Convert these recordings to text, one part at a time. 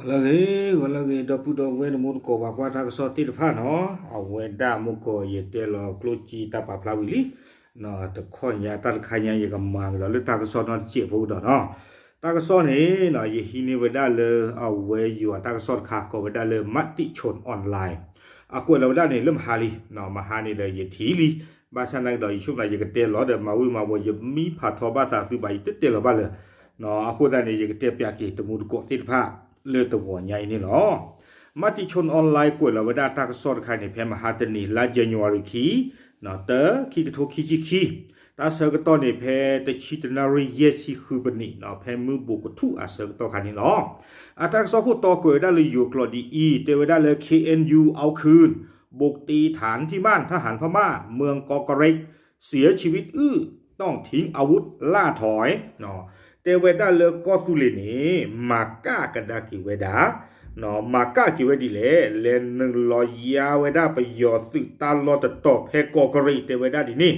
ဂီၤလၢအဂ့ၤ ဂီၤလၢအဂ့ၤ ဒီပုၢ်ဒီဝဲၢ် နမူတကိးပှၤကွၢ်တၢ်ကစီၣ်သ့ၣ်တဖၣ်နီၤ, အဝဲဒၣ်မူကီး ယတဲလီၤကျိၣ်စ့တၢ်ပာ်ဖျါဝံၤလံ, တခီညါတၢ်တခါညါ ယကမၤကဒီးလၢတၢ်ကစီၣ်နီတစဲးဖိကဒီးနီၤ, တၢ်ကစီၣ်န့ၣ် ယဟံးန့ၢ်ဝဲဒၣ်လၢအဝဲယွၤတၢ်ကစီၣ်တခါ ကိးဝဲဒၣ်လၢ Matichon Online, အကွဲးလီၤဝဲဒၣ်န့ၣ်လၢမဟါလံ, မဟါန့ၣ်ဒီးယထံၣ်လံ, ဘၣ်ဆၣ်သနာ်က့ဒီး ယဆိကမိၣ်ယကတဲလီၤဒီး မၤဝံၤမၤဝီၤ ယမ့ၢ်ဖးထီဘၣ်သးသုဘၣ် ယတတဲလီၤဘၣ်လၢၤ, အဃိသတးန့ၣ် ယကတဲပၠးက့ၤတမူတကိးသ့ၣ်တဖၣ် လၢတဂီၤညါအံၤန့ၣ်လီၤ. Matichon Online ကွဲးလီၤဝဲဒၣ်တၢ်ကစီၣ်တခါန့ၣ် ဖဲမဟါတနံၤ လါ January ခံ တၢ ခံကထိခံဆံခံ, တၢ်ဆၢကတီၢ်န့ၣ် ဖဲတဆံတနၣ်ရံၣ် ယဲၢ်ဆံဃုပနံး ဖဲမုၢ်ဘူးကထူၣ်အဆၢကတီၢ်ခါန့ၣ်လီၤ. အတၢ်ကစီၣ်ခိၣ်တီကွဲးဝဲဒၣ်လၢယိၤကျိာ်ဒ်အံၤ, တဲဝဲဒၣ်လၢ K N U အီၣ်ခုၣ် บุกตีฐานที่มั่นทหารพม่า เมืองกอกเกร็ด เสียชีวิตอื้อ ต้องทิ้งอาวุธล่าถอย တဲဝဲဒၣ်လၢကီၢ်သူလ့ၤန့ၣ် မၤကၣ်ကဒါက့ၤဝဲဒၣ်, မၤကၣ်က့ၤဝဲဒ်လဲၣ်, လဲၤနုာ်လီၤယါဝဲဒၣ်ပယီၤသုးတၢ်လီၢ်တတီၤဖဲကီးကရ့း တဲဝဲဒၣ်ဒ်န့ၣ်,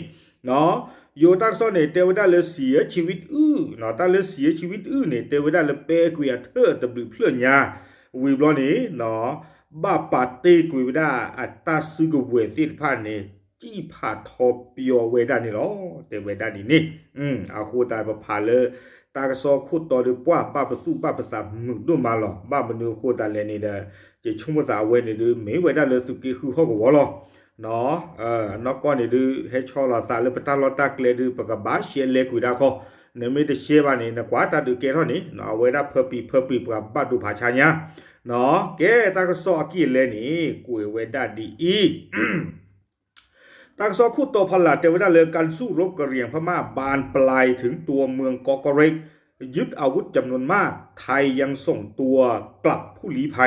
ယိၤတၢ်ကစီၣ်န့ၣ် တဲဝဲဒၣ်လၢ เสียชีวิตอื้อ တၢ်လၢ เสียชีวิตอื้อ န့ၣ် တဲဝဲဒၣ်လၢပဲကွံာ်အထၢၣ်တဘျုးဖျၢၣ်ညါ, ဝံၤဘျီန့ၣ် ဘၣ်ပာ်တ့ၢ်ကွံာ်ဝဲဒၣ်အတၢ်စုကဝဲၤသ့ၣ်တဖၣ်န့ၣ် စံၣ်ဖးထီပယီၤဝဲဒၣ်န့ၣ်လီၤ. တဲဝဲဒၣ်ဒ်န့ၣ်, အဃိသတးပဖးလၢ တၢ်ကစီၣ်ခိၣ်တီဒီးပှၢ်ဘၣ်ပသူၣ်ဘၣ်ပသးမုာ်ဒိၣ်မးလီၤ. ဘၣ်မနုၤအဃိသတးလဲၣ်န့ၣ်ဒီး ယဆိကမိၣ်သးအဝဲန့ၣ်ဒုး မ့ၢ်ဝဲဒၣ်လၢသုးက့ဃုဟီၣ်ကဝီၤလီၤ. နီၢ်ကီၢ်န့ၣ်ဒုး ဟဲဆီလီၤသးလၢပတၢ်လီၢ်တၢ်ကျဲဒုး ပကဘၣ်ရှဲလဲကွံာ်ဒၣ်ခီ, နမ့ၢ်တရှဲဘၣ်န့ၣ် နကွၢ်တၢ်ဒုးကဲထီၣ်န့ၣ် အဝဲဒၣ်ဖၢပံၤဖၢပံၤပှၤဘၣ်ဒိဖးဆါညါ, ကဲတၢ်ကစီၣ်အကံၢ်အလဲန့ၣ် ကွဲးဝဲဒၣ်ဒ်အံၤ တၢ်ကစီၣ်ခိၣ်တီဖီလာ်တဲဝဲဒၣ်လၢ การสู้รบกะเหรี่ยงพม่าบานปลายถึงตัวเมืองกอกเกร็ด ยึดอาวุธจำนวนมาก ไทยยังส่งตัวกลับภูมิลำ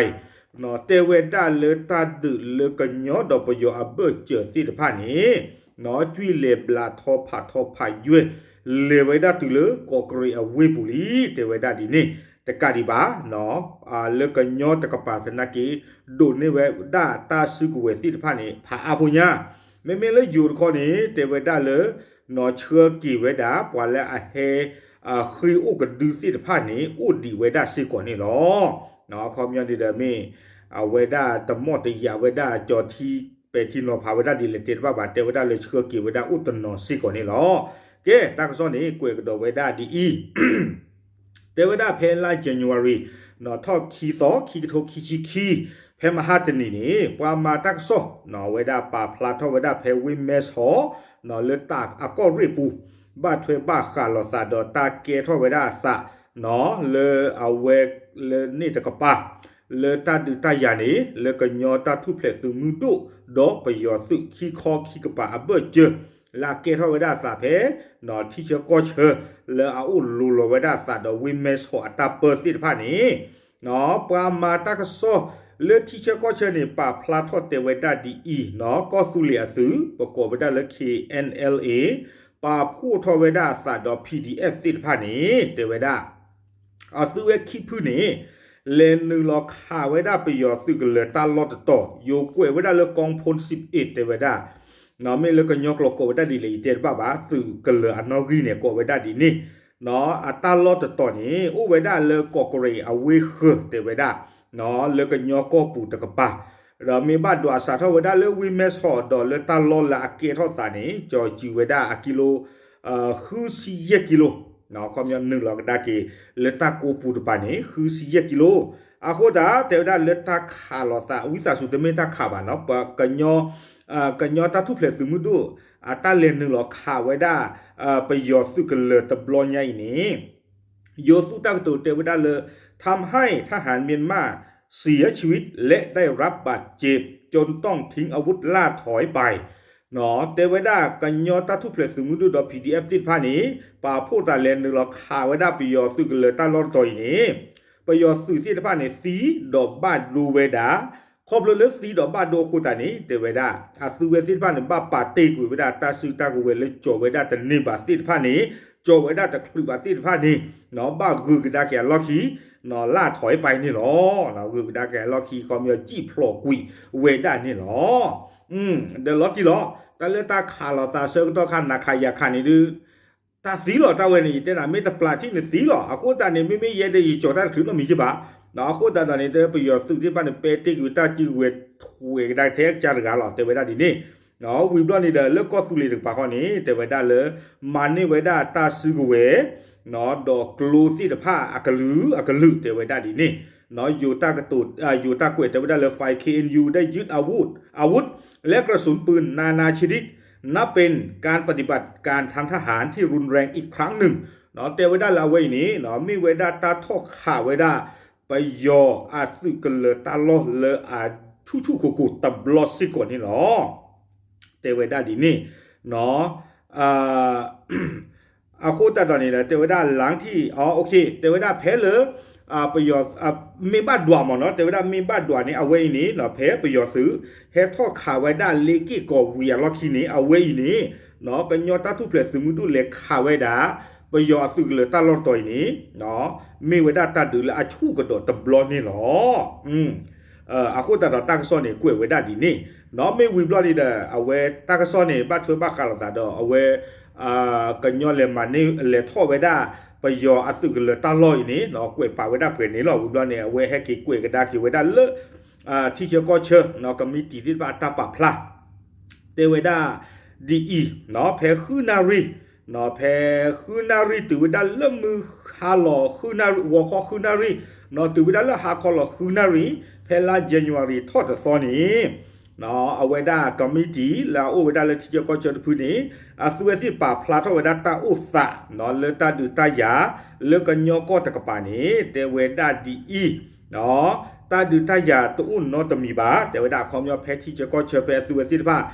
เนา တဲဝဲဒၣ်လၢတၢ်ဒုးလၢကညီဒီးပယီၤအဘၢၣ်စၢၤသ့ၣ်တဖၣ်န့ၣ် ကွံာ်လဲၤဘျးထီဖးထီဖးယွဲၢ် လဲၤဝဲဒၣ်တုၤလၢကီးကရ့းအဝ့ၢ်ပူၤလံ တဲဝဲဒၣ်ဒ်န့ၣ်, တကးဒံးဘၣ် လၢကညီတကပၤသနာ်က့ ဒိးန့ၢ်ဝဲဒၣ်တၢ်စုကဝဲၤသ့ၣ်တဖၣ်န့ၣ် ဖးအါဖိညါ, မ့မ့ၢ်လၢယိၤတခီန့ၣ် တဲဝဲဒၣ်လၢ နီၢ်ဆှၢက့ၤဝဲဒၣ် ပှၤလၢအဟဲ ဃ့အိၣ်ကဒုသ့ၣ်တဖၣ်န့ၣ် အိၣ်ဒံးဝဲဒၣ်စ့ၢ်ကီးန့ၣ်လီၤ. အခီပညီန့ၣ်ဒီးမ့ၢ် အဝဲဒၣ်တမီၢ်တယာ်ဝဲဒၣ်ကၠီၤထံပဲာ်ထံနီၤဖးဝဲဒၣ်ဒ်လဲၣ်တဲတဘၣ်ဘၣ် တဲဝဲဒၣ်လၢဆှၢက့ၤဝဲဒၣ်အိၣ်တနီၤစ့ၢ်ကီးန့ၣ်လီၤ. ကဲ တၢ်ကစီၣ်န့ၣ် ကွဲးကဒီးဝဲဒၣ်ဒ်အံၤ တဲဝဲဒၣ်ဖဲလါ January နီၢ်ထီၣ်ခံသီ ခံကထိခံဆံခံ ဖဲမဟါတနံၤန့ၣ် ပှၤမၤတၢ်ကစီၣ် နီၢ်ဝဲဒၣ်ပာ်ဖျါထီၣ်ဝဲဒၣ်ဖဲဝ့ၢ်မဲဆီး နီၢ်လၢတၢ်အကီၢ်ရ့ၣ်ပူၤ ဘၣ်ထွဲဘၣ်ဃးလိာ်သးဒီးတၢ်ကဲထီၣ်ဝဲဒၣ်အသး နီၢ်လၢအဝဲ လၢန့ၣ်တကပၤ လၢတၢ်ဒုးတၢ်ယၤန့ၣ် လၢကညီတၢ်ထူၣ်ဖျဲးသုးမုၢ်ဒိၣ် ဒီးပယီၤသုးခံခီခံကပၤအဘၢၣ်စၢၤ လၢအကဲထီၣ်ဝဲဒၣ်အသးဖဲ နီၢ်ထံဆၢကီၢ်ဆၢ လၢအအိၣ်လိၤလီၤဝဲဒၣ်အသးဒီးဝ့ၢ်မဲဆီးအတၢ်ပၢသ့ၣ်တဖၣ်န့ၣ် နီၢ်ပှၤမၤတၢ်ကစီၣ်လၢထံဆၢကီၢ်ဆၢန့ၣ် ပာ်ဖျါထီၣ်တဲဝဲဒၣ်ဒ်အံၤ နီၢ် ကီၢ်သူလ့ၤအသုး ပကိးဝဲဒၣ်လၢ K N L A ပာ်ဖှိၣ်ထီၣ်ဝဲဒၣ်အသးဒီး P D F သ့ၣ်တဖၣ်န့ၣ် တဲဝဲဒၣ် အသုဝဲခံဖုန့ၣ် လဲၤနုာ်လီၤခးဝဲဒၣ်ပယီၤသုးကလၢၤတၢ်လီၢ်တတီၤ ယိၤကွဲးဝဲဒၣ်လၢ กองพลสิบเอ็ด တဲဝဲဒၣ် နီၢ်မ့ၢ်လၢကညီကျိာ်ကိးဝဲဒၣ်ဒ်လဲၣ် ယတဲတဘၣ်ဘၣ် သုးကလၢၤအနီၣ်ဂံၢ်န့ၣ် ကိးဝဲဒၣ်ဒ်န့ၣ် နီၢ်အတၢ်လီၢ်တတီၤန့ၣ် အိၣ်ဝဲဒၣ်လၢကီးကရ့းအဝ့ၢ်ဃၢၤ တဲဝဲဒၣ် နီၢ်လၢကညီကီၢ်ပူၤတကပၤ ဒီးမ့ၢ်ဘၣ်ဒိးအစးထီၣ်ဝဲဒၣ်လၢဝ့ၢ်မဲဆီးဒီးလၢတၢ်လီၢ်လၢအကဲထီၣ်သးန့ၣ် ကၠီၤစံးဝဲဒၣ်အကံလိ ဃုဆံယဲၢ်ကံလိ နီၢ် ခီပညီနုာ်လီၤကဒါက့ၤ လၢတၢ်ကိးပူၤတပၤန့ၣ် ဃုဆံယဲၢ်ကံလိ အဃိသတး တဲဝဲဒၣ်လၢတၢ်ခးလိာ်သး ဝံသးစူၤတမ့ၢ်တၢ်ခးဘၣ်နီၢ် ပကညီ ကညီတၢ်ထူၣ်ဖျဲးသုးမုၢ်ဒိၣ် အတၢ်လဲၤနုာ်လီၤခးဝဲဒၣ် ပယီၤသုးကလၢၤတဘျီညါအံၤန့ၣ် ယိၤသူၣ်တၢ်ကတိၤတဲဝဲဒၣ်လၢ ทำให้ทหารเมียนมาเสียชีวิตและได้รับบาดเจ็บจนต้องทิ้งอาวุธล่าถอยไป နီၢ် တဲဝဲဒၣ်ကညီတၢ်ထူၣ်ဖျဲးသုးမုၢ်ဒိၣ်ဒီး P D F သ့ၣ်တဖၣ်န့ၣ် ပာ်ဖှိၣ်သးလဲၤနုာ်လီၤခးဝဲဒၣ်ပယီၤသုးကလၢၤတၢ်လီၢ်တတီၤအံၤန့ၣ် ပယီၤသုးသ့ၣ်တဖၣ်န့ၣ် သံဒီးဘၣ်ဒိဝဲဒၣ် ခီဖျိလၢသံဒီးဘၣ်ဒိအဃိသတးန့ၣ် တဲဝဲဒၣ် အသုဝဲသ့ၣ်တဖၣ်န့ၣ် ဘၣ်ပာ်တ့ၢ်ကွံာ်ဝဲဒၣ်တၢ်စုတၢ်ကဝဲၤလၢကၠီၤဝဲဒၣ်တန့ၢ်ဘၣ်သ့ၣ်တဖၣ်န့ၣ် ကၠီၤဝဲဒၣ်တချုးဘၣ်သ့ၣ်တဖၣ်န့ၣ် နီၢ် ဘၣ်ဂုာ်ကဒါက့ၤအလီၢ်ခံ နီၢ် လၢထီၣ်ပာ်န့ၣ်လီၤ. ဂုာ်ကဒါက့ၤအလီၢ်ခံ ခီပညီစံၣ်ဖျိးကွံာ်ဝဲဒၣ်န့ၣ်လီၤ. ဒီးလီၤတံၢ်လီၤ တၢ်လၢတၢ်ခးလိာ်သးဆၢကတီၢ်ခါ နၤခးယၤခးန့ၣ်ဒုး တၢ်သံလီၤ တၢ်ဝဲန့ၣ် ယတဲနၤ မ့ၢ်တပျၢ်ထံၣ်န့ၣ်သံလီၤ. အဃိသတးန့ၣ် မ့မ့ၢ်ယဲဒၣ်ယကၠီၤတၢ်တချုးနီတမံၤကဘၣ် အဃိသတးဒီးန့ၣ် တဲပယီၤသုးသ့ၣ်တဖၣ်န့ၣ် ပဲတ့ၢ်ကွံာ်တၢ်စုကဝဲၤထွဲကဒါထဲအကစၢ်တဂၤလီၤ တဲဝဲဒၣ်ဒ်န့ၣ်, ဝံၤဘျီန့ၣ်ဒီး လၢကီၢ်သူလ့ၤတကပၤဃီန့ၣ် တဲဝဲဒၣ်လၢ မၤန့ၢ်ဝဲဒၣ်တၢ်စုကဝဲၤ ဒီးကျိသ့ၣ်တဖၣ်အကလုာ်အကလုာ် တဲဝဲဒၣ်ဒ်န့ၣ်, ယိၤတၢ်ကတိၤ ယိၤတၢ်ကွဲးတဲဝဲဒၣ်လၢ five K N U ได้ยึดอาวุธ อาวุธและกระสุนปืนนานาชนิด นับเป็นการปฏิบัติการทางทหารที่รุนแรงอีกครั้งหนึ่ง တဲဝဲဒၣ်လၢအဝဲအံၤန့ၣ် မ့ၢ်ဝဲဒၣ်တၢ်ထီၣ်ခးဝဲဒၣ် ပယီၤအသုးကလၢၤတၢ်လီၢ်လၢအဆူၣ်ဆူၣ်ကိၢ်ကိၢ်တဘျီစ့ၢ်ကီးန့ၣ်လီၤ. တဲဝဲဒၣ်ဒ်န့ၣ် အဃိသတးဒီးန့ၣ်ဒီး တဲဝဲဒၣ်လၢထံၣ် တဲဝဲဒၣ်ဖဲလၢ ပယီၤ မ့ၢ်ဘၣ်ဒွးမ့ၢ်နီၤ တဲဝဲဒၣ်မ့ၢ်ဘၣ်ဒွးန့ၣ် အဝဲအံၤန့ၣ် ဖဲပယီၤသုး ဟဲထီၣ်ခးဝဲဒၣ်လ့က့ၢ်ကီးဝံၤအလီၢ်ခံန့ၣ် အဝဲအံၤန့ၣ် ကညီတၢ်ထူၣ်ဖျဲးသုးမုၢ်ဒိၣ်လဲၤခးဝဲဒၣ် ပယီၤအသုးကလၢၤတၢ်လီၢ်တတီၤအံၤန့ၣ် မ့ၢ်ဝဲဒၣ်တၢ်ဒုးလၢအဆူၣ်ကဒီးတဘျီန့ၣ်လီၤ. အဃိသတးဒီးတၢ်ကစီၣ်န့ၣ် ကွဲးဝဲဒၣ်ဒ်န့ၣ် မ့ၢ်ဝံၤဘျီန့ၣ်ဒီး အဝဲတၢ်ကစီၣ်န့ၣ် ဘၣ်ထွဲဘၣ်ဃးလိာ်သးဒီး အဝဲ ကညီလဲၤမၤန့ၢ်လဲၤထီၣ်ဝဲဒၣ် ပယီၤအသုးကလၢၤတၢ်လီၢ်အံၤန့ၣ် ကွဲးပာ်ဝဲဒၣ်ပှဲၤန့ၣ်လီၤ. ဝံၤဘျီန့ၣ် အဝဲဟဲက့ၤကွဲးကဒါက့ၤဝဲဒၣ်လၢ ထံဆၢကီၢ်ဆၢ ကမံးတံာ်သ့ၣ်တဖၣ်အတၢ်ပာ်ဖျါ တဲဝဲဒၣ်ဒ်အံၤ, ဖဲဃုနၣ်ရံၣ်, ဖဲဃုနၣ်ရံၣ်တုၤဝဲဒၣ်လၢမုၢ်ဟါလီၤ ဂီၤခီဃုနၣ်ရံၣ်, တုၤဝဲဒၣ်လၢဟါခီလီၤဃုနၣ်ရံၣ် ဖဲလါ January ထီၣ်တသီန့ၣ် အဝဲဒၣ်ကမံးတံာ်လၢအအိၣ်ဝဲဒၣ်လၢထံဆၢကီၢ်ဆၢတဖုန့ၣ် အသုဝဲသ့ၣ်ပာ်ဖျါထီၣ်ဝဲဒၣ်တၢ်အိၣ်သး လၢတၢ်ဒုးတၢ်ယၤ လၢကညီကီၢ်တကပၤန့ၣ် တဲဝဲဒၣ်ဒ်အံၤ, တၢ်ဒုးတၢ်ယၤတအိၣ်နီတမံၤဘၣ် တဲဝဲဒၣ်အခီပညီဖဲထံဆၢကီၢ်ဆၢဖဲအသုဝဲသ့ၣ်တဖၣ်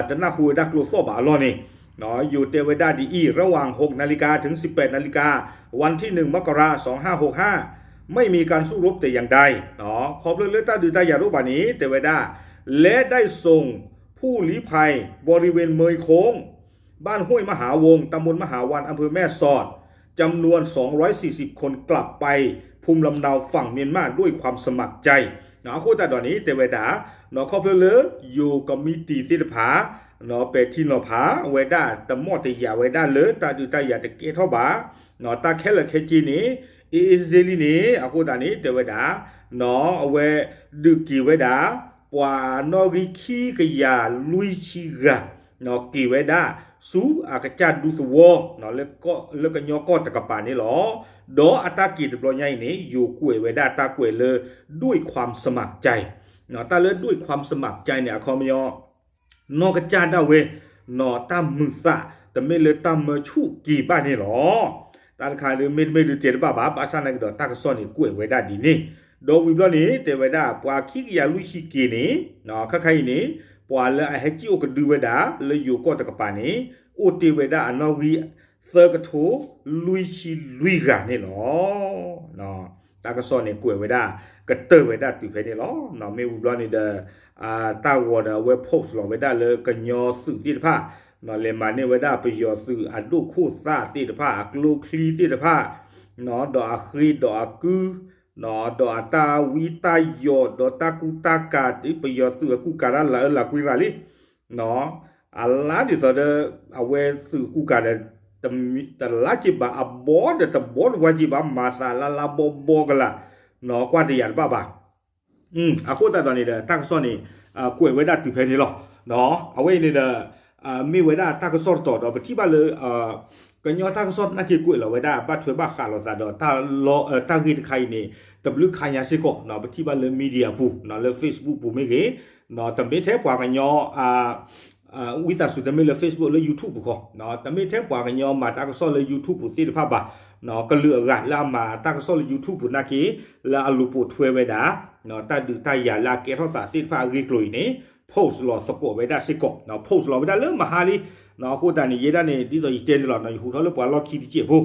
တနၢ်ဟူဝဲဒၣ်ကျိသီၣ်ဘၣ်အလီၢ်န့ၣ် ယိၤတဲဝဲဒၣ်ဒ်အံၤ ระหว่าง หกนาฬิกา ถึง สิบแปดนาฬิกา วันที่ หนึ่ง มกรา สองห้าหกห้า ไม่มีการสู้รบแต่อย่างใด ခီဖျိလၢတၢ်ဒုးတၢ်ယၤတအိၣ်ဘၣ်န့ၣ် တဲဝဲဒၣ် และได้ส่งผู้ลี้ภัยบริเวณเมยโค้ง บ้านห้วยมหาวง ตำบลมหาวัน อำเภอแม่สอด จำนวน สองร้อยสี่สิบ คนกลับไปภูมิลำเนาฝั่งเมียนมาด้วยความสมัครใจ အဃိသတးဒီးန့ၣ် တဲဝဲဒၣ် ခီဖျိလၢယိၤကမံးတံာ်သ့ၣ်တဖၣ် ပဲာ်ထံနီၤဖးဝဲဒၣ် တမီၢ်တယာ်ဝဲဒၣ်လၢတၢ်ဒုးတၢ်ယၤတကဲထီၣ်ဘၣ် တၢ်ခဲလၢာ်ခဲဆ့န့ၣ် အ့ၣ်အ့ၣ်စ့လံန့ၣ် အဃိသတးန့ၣ် တဲဝဲဒၣ် အဝဲဒုးက့ၤဝဲဒၣ် ပှၤနီၣ်ဂံၢ်ခံကယၤလွံၢ်ဆံဂၤ က့ၤဝဲဒၣ် ဆူအကစၢ်ဒူသဝီ လၢကညီကီၢ်တကပၤန့ၣ်လီၤ. ဒီးအတၢ်က့ၤတဘျီညါအံၤန့ၣ် ယိၤကွဲးဝဲဒၣ်တၢ်ကွဲးလၢ ด้วยความสมัครใจ တၢ်လၢ ด้วยความสมัครใจ န့ၣ် အခီပညီ နီၢ်ကစၢ်ဒၣ်ဝဲ နီၢ်တၢ်မုာ်သး တမ့ၢ်လၢတၢ်မၢဆူၣ်က့ၤဘၣ်န့ၣ်လီၤ. တၢ်တခါဒုးမ့တမ့ၢ်ဒုးတဲတဘၣ်ဘၣ် ဘၣ်ဆၣ်နာ်က့ဒီး တၢ်ကစီၣ်န့ၣ်ကွဲးဝဲဒၣ်ဒ်န့ၣ်, ဒီးဝံၤဘျီန့ၣ် တဲဝဲဒၣ် ပှၤခံကယၤလွံၢ်ဆံက့ၤန့ၣ် ခဲခါအံၤန့ၣ် ပှၤလၢအဟဲစံၣ်အိၣ်ကဒုဝဲဒၣ် လၢယိၤကီၢ်တကပၤန့ၣ် အိၣ်တ့ၢ်ဝဲဒၣ်အနီၣ်ဂံၢ်သၢကထိလွံၢ်ဆံလွံၢ်ဂၤန့ၣ်လီၤ. တၢ်ကစီၣ်န့ၣ်ကွဲးဝဲဒၣ် ကတၢၢ်ဝဲဒၣ်တုၤဖဲန့ၣ်လီၤ. မ့ၢ်ဝံၤဘျီန့ၣ်ဒီး တၢ်ဂီၤဒီးအဝဲ post လီၤဝဲဒၣ်လၢကညီသုးသ့ၣ်တဖၣ် လဲၤမၤန့ၢ်ဝဲဒၣ်ပယီၤသုးအဒိၣ်ခိၣ်သၣ်သ့ၣ်တဖၣ် အကျိချံသ့ၣ်တဖၣ် ဒီးအဃ့ဒီးအကု ဒီးအတၢ်ဝံတၢ်ယိး ဒီးတၢ်ကူတၢ်ကၤ ဒ်ပယီၤသုးအကူကၤတၢ်လၢအလၢကွံရၤလံ အလါဒ်သိးဒီး အဝဲသုးကူကၤဒီး တလါက့ၤဘၣ် အဘီဒီးတဘီတဝါက့ၤဘၣ် မၤသးလါလါဘီဘီကလာ် ကွၢ်တယာ်တဘၣ်ဘၣ်. အဃိသတးဒီးန့ၣ်ဒီး တၢ်ကစီၣ်န့ၣ် ကွဲးဝဲဒၣ်တုၤဖဲန့ၣ်လီၤ. အဝဲအံၤန့ၣ်ဒီး မ့ၢ်ဝဲဒၣ်တၢ်ကစီၣ်တတီၤဒီး ပထံၣ်ဘၣ်လၢ ကညီတၢ်ကစီၣ်သနာ်က့ကွဲးလီၤဝဲဒၣ် ဘၣ်ထွဲဘၣ်ဃးလိာ်သးဒီး တၢ်ဂ့ၢ်တခါအံၤန့ၣ် တဘျုးခါညါစ့ၢ်ကီး ပထံၣ်ဘၣ်လၢ media ပူၤ လၢ Facebook ပူၤမ့ၢ်ဂ့ၤ တမ့ၢ်ထဲပှၤကညီ ဝံသးစူၤ တမ့ၢ်လၢ Facebook လၢ YouTube ပူၤခီ တမ့ၢ်ထဲပှၤကညီမၤတၢ်ကစီၣ်လၢ YouTube ပူၤသ့ၣ်တဖၣ်ဘၣ်. ကလုာ်အဂၤလၢအမၤတၢ်ကစီၣ်လၢ YouTube ပူၤနာ်က့ လၢအလူၤပိာ်ထွဲဝဲဒၣ် တၢ်ဒုးတၢ်ယၤလၢအကဲထီၣ်သးသ့ၣ်တဖၣ်အဂ့ၢ်ကျိၤအံၤန့ၣ် post လီၤသကိးဝဲဒၣ်စ့ၢ်ကီး post လီၤဝဲဒၣ်လၢမဟါလံ. အဃိသတးန့ၣ် ယဲဒၣ်န့ၣ် ဒ်သိးယတဲန့ၣ်လီၤ ယဟူးထီၣ်လၢပှၤလီၢ်ခံတစဲးဖိ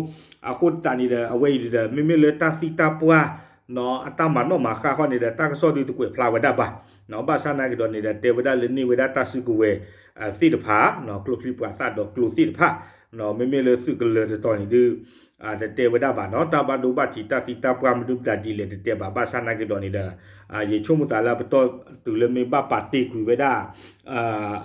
အဃိသတးန့ၣ်ဒီး အဝဲအံၤဒီး မ့မ့ၢ်လၢတၢ်သံတၢ်ပှၢ် အတၢ်မၤနီၣ်မၤဃါဃီန့ၣ်ဒီး တၢ်ကစီၣ်ဒုးတကွဲးဖျါဝဲဒၣ်ဘၣ်. ဘၣ်ဆၣ်နာ်က့ဒီးန့ၣ်ဒီး တဲဝဲဒၣ်လၢန့ၢ်ဝဲဒၣ်တၢ်စုကဝဲၤသ့ၣ်တဖၣ် ကျိချံပှၤသၣ်ဒီးကျိသ့ၣ်တဖၣ် မ့မ့ၢ်လၢသုးကလၢၤတတီၤန့ၣ်ဒုး တတဲဝဲဒၣ်ဘၣ်နီၤ တၢ်ဘၣ်ဒိဘၣ်ထံးတၢ်သံတၢ်ပှၢ်မနုၤမတၤဒ်လဲၣ်တတဲဘၣ် ဘၣ်ဆၣ်နာ်က့ဒီးန့ၣ်ဒီး ယဆိကမိၣ်သးလၢအပတီၢ်တုၤလၢမ့ၢ်ဘၣ်ပာ်တ့ၢ်ကွံာ်ဝဲဒၣ်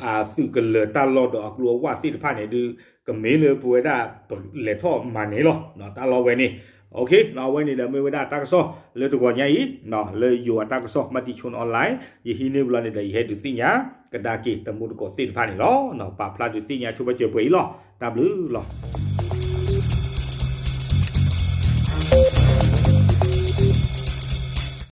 အသုးကလၢၤတၢ်လီၢ်ဒီးအကျိအဝၣ်သ့ၣ်တဖၣ်န့ၣ်ဒုး ကမ့ၢ်လၢပဝဲဒၣ် ပလဲၤထီၣ်မၤန့ၣ်လီၤ တၢ်လီၢ်ဝဲန့ၣ် အဝဲန့ၣ်ဒီးမ့ၢ်ဝဲဒၣ်တၢ်ကစီၣ်လၢတဂီၤညါအံၤ လၢယိၤအတၢ်ကစီၣ် မၤတံၤဆိ online ယဟံးန့ၢ်ဘျီန့ၣ်ဒီး ယဟဲဒုးသ့ၣ်ညါကဒါက့ၤတံၤသကိးသ့ၣ်တဖၣ်န့ၣ်လီၤ. ပာ်ဖျါဒုးသ့ၣ်ညါဆိပာ်စၢၤပှဲၤအံၤလီၤ. တၢ်ဘျုးလီၤ.